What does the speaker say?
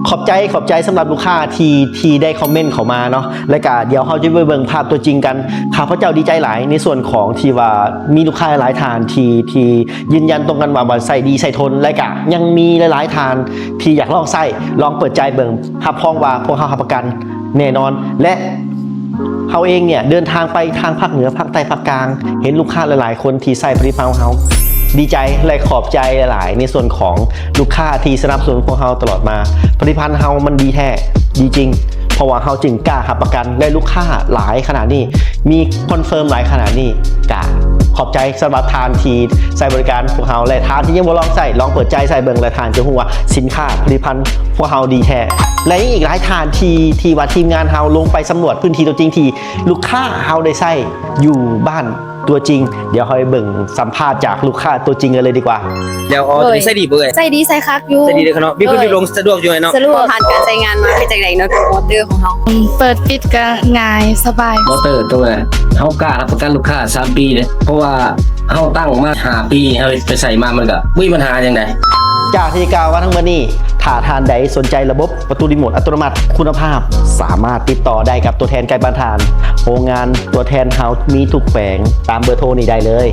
ຂອບໃຈ ຂອບໃຈສຳລັບລູກຄ້າທີ່ ທີ່ໄດ້ຄອມເມັນເຂົ້າມາເນາະ ແລະກະດຽວເຮົາຈະໄປເບິ່ງພາບຕົວຈິງກັນ. ຂ້າພະເຈົ້າດີໃຈຫຼາຍໃນສ່ວນຂອງທີ່ວ່າມີລູກຄ້າຫຼາຍທ່ານທີ່ ທີ່ຢືນຢັນຕົງກັນວ່າ ວ່າໃຊ້ດີໃຊ້ທົນ ແລະກະຍັງມີຫຼາຍໆທ່ານທີ່ຢາກລອງໃຊ້ ລອງເປີດໃຈເບິ່ງ. ຮັບຮອງວ່າພວກເຮົາຮັບປະກັນແນ່ນອນ ແລະ ເຮົາເອງເນຍເດີນທາງໄປທາງພາກເໜືອ ພາກໃຕ້ ພາກກາງ ເຫັນລູກຄ້າຫຼາຍໆຄົນທີ່ໃຊ້ຜະລິດຕະພັນຂອງເຮົາ ດີໃຈ ແລະ ຂອບໃຈຫຼາຍໆ ໃນສ່ວນຂອງລູກຄ້າທີ່ສະໜັບສະໜູນພວກເຮົາຕະຫຼອດມາ. ຜະລິດຕະພັນເຮົາມັນດີແທ້ ດີຈິງ ເພາະວ່າເຮົາຈຶ່ງກ້າຮັບປະກັນ ແລະ ລູກຄ້າຫຼາຍຂະໜາດນີ້ ມີຄອນເຟີມຫຼາຍຂະໜາດນີ້. ກະຂອບໃຈສຳລັບທ່ານທີ່ໃຊ້ບໍລິການພວກເຮົາ ແລະ ທ່ານທີ່ຍັງບໍ່ລອງໃຊ້ ລອງເປີດໃຈໃຊ້ເບິ່ງ ແລະ ທ່ານຈະຮູ້ວ່າສິນຄ້າຜະລິດຕະພັນພວກເຮົາດີແທ້. ແລະ ຍັງອີກຫຼາຍທ່ານທີ່ ທີ່ວ່າທີມງານເຮົາລົງໄປສຳຫຼວດພື້ນທີ່ຕົວຈິງທີ່ລູກຄ້າເຮົາໄດ້ໃຊ້ຢູ່ບ້ານຕົວຈິງ. ດຽວເຮົາໄປເບິ່ງສຳພາດຈາກລູກຄ້າຕົວຈິງກັນເລີຍດີກວ່າ. ແລ້ວ ອໍ ໂດຍ ຕົວນີ້ໃຊ້ດີບໍ່ເອີຍ? ໃຊ້ດີ ໃຊ້ຄັກຢູ່ ໃຊ້ດີເລີຍເນາະ. ມີ ໂດຍ ມີລົງສະດວກຢູ່ເນາະ? ສະດວກ. ຜ່ານການໃຊ້ງານມາເປັນຈັ່ງໃດເນາະ ໂມເຕີຂອງເຮົາ? ເປີດປິດກໍງ່າຍ ສະບາຍ. ໂມເຕີຕົວເຮົາກ້າຮັບປະກັນລູກຄ້າສາມປີເດ້ ເພາະວ່າເຮົາຕັ້ງມາຫ້າປີ ເຮົາໄປໃຊ້ມາມັນກໍບໍ່ມີບັນຫາຫຍັງໃດ. ຈາກທີ່ກ່າວມາທັງໝົດນີ້ ຖ້າທ່ານໃດສົນໃຈລະບົບປະຕູຣີໂມດອັດຕະໂນມັດຄຸນນະພາບ ສາມາດຕິດຕໍ່ໄດ້ກັບຕົວແທນໃກ້ບ້ານທ່ານ. ໂຮງງານຕົວແທນເຮົາມີທຸກແຂວງ ຕາມເບີໂທນີ້ໄດ້ເລີຍ.